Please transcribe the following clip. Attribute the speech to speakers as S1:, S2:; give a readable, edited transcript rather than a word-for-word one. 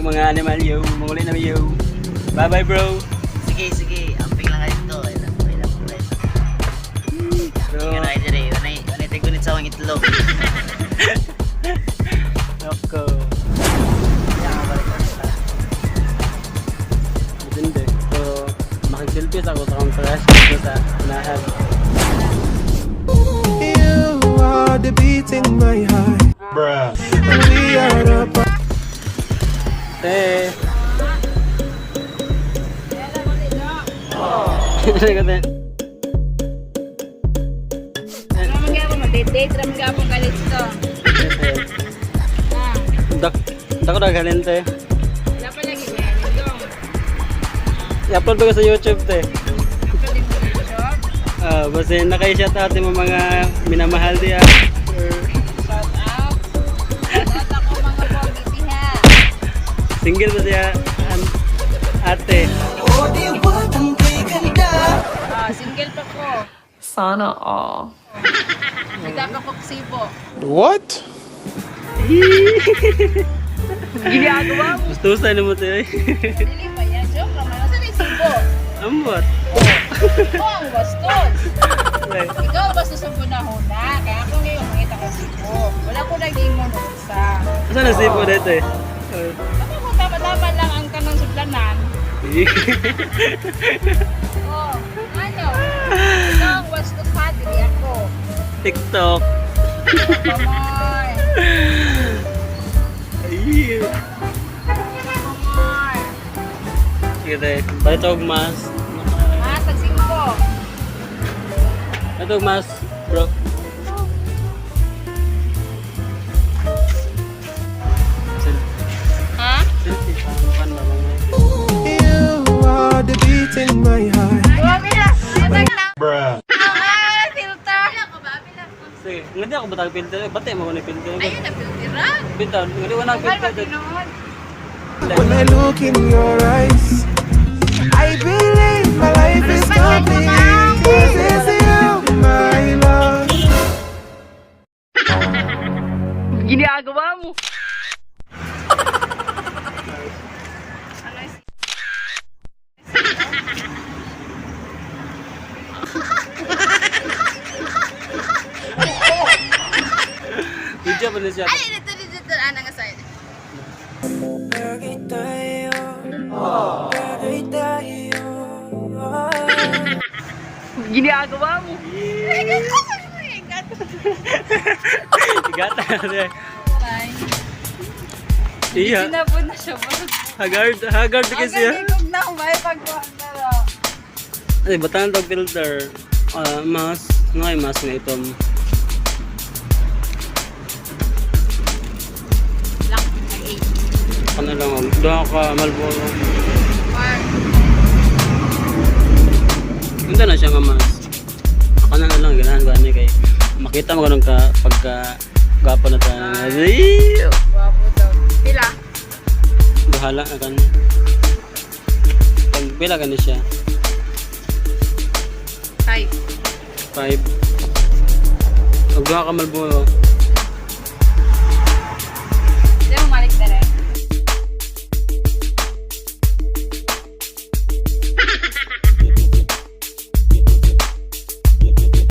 S1: Mga animal yo. Manguli na mi yo. Bye bye, bro.
S2: Sige, sige. Amping lang kayo dito. Ay lang, ay lang, ay lang.
S1: So,
S2: Ingat na kayo dire. Unay, unay tayo gunit sa akong itlog.
S1: ako.
S2: Kaya nga, balik na sila.
S1: Matindi. So, makikilpis ako sa akong crush dito sa unahan.
S3: You are the beat in my heart.
S4: Bruh.
S3: We are a part.
S1: Te. Ano ka, te?
S5: Raman gyapon mag-date, raman gyapon galit to.
S1: Te.
S5: Ah,
S1: Dak, dako na ganin, te.
S5: wala pa lagi ko yan ito.
S1: I-upload ba ko sa YouTube, te?
S5: Upload din sa YouTube.
S1: Ah, basta naka-shout out mo mga minamahal diya.
S5: Shout out. Shout out ako mga pogi ha.
S1: Single ba siya ate?
S5: Ah, single pa ko.
S6: Sana all.
S5: Kita pa ko sibo.
S3: What?
S1: Gusto sa mo, te.
S5: Dili pa yan, joke raman. Asa na yung sibo?
S1: Ambot.
S5: Ikaw ang bastos.
S1: Like,
S5: Ikaw ang bastos ang gunahuna. Kaya ako ngayon mangita ko sibo. Wala ko naging mo sa.
S1: asa na sipo dito eh?
S5: Tama ko tama-tama lang ang kanang sudlanan. Oh, ano? Ikaw ang bastos ha, dili ako.
S1: TikTok.
S5: Come on.
S1: Ay.
S5: Come on.
S1: Sige te, balik og mas.
S5: Ah, tag singko.
S1: Ito mas, bro.
S5: Ha?
S1: Selfie pa kan ba mga.
S3: You are the beat in my heart.
S5: Grabe na.
S4: Bruh.
S5: Ah, filter. Ako ba?
S1: Sige, ngadi ako batag filter. Bate mo ko ni filter.
S5: Ayun na filteran.
S1: Bitaw, ngadi wala
S5: Mahal ba
S1: filter.
S5: tinuod?
S3: When I look in your eyes, I believe my life is complete. 'Cause it's you, my love.
S6: Ginagawa mo.
S5: Ano yung
S1: Video pa ni siya.
S5: Ay, dito, dito, dito. Ana nga side.
S6: Ginagawa mo.
S1: Igata na.
S5: Bye.
S1: Iya.
S5: Sinabon na siya.
S1: Haggard, haggard
S5: Ang
S1: kasi siya.
S5: galing na, may pagkuhan na ro.
S1: Ay, batan tag filter. Ah, mas, ngay mas nga itom.
S5: Lock, nag-eight.
S1: Ano lang, oh, duha ka Malboro.
S5: One.
S1: Unsa na siya nga mas? Ako na na lang ganahan ko ani kay makita mo ganun ka pagka gwapo na tayo. Ay,
S5: Gwapo daw. Pila?
S1: bahala na kan. Pag pila gani siya?
S5: 5.
S1: 5. Pag duha ka Malboro.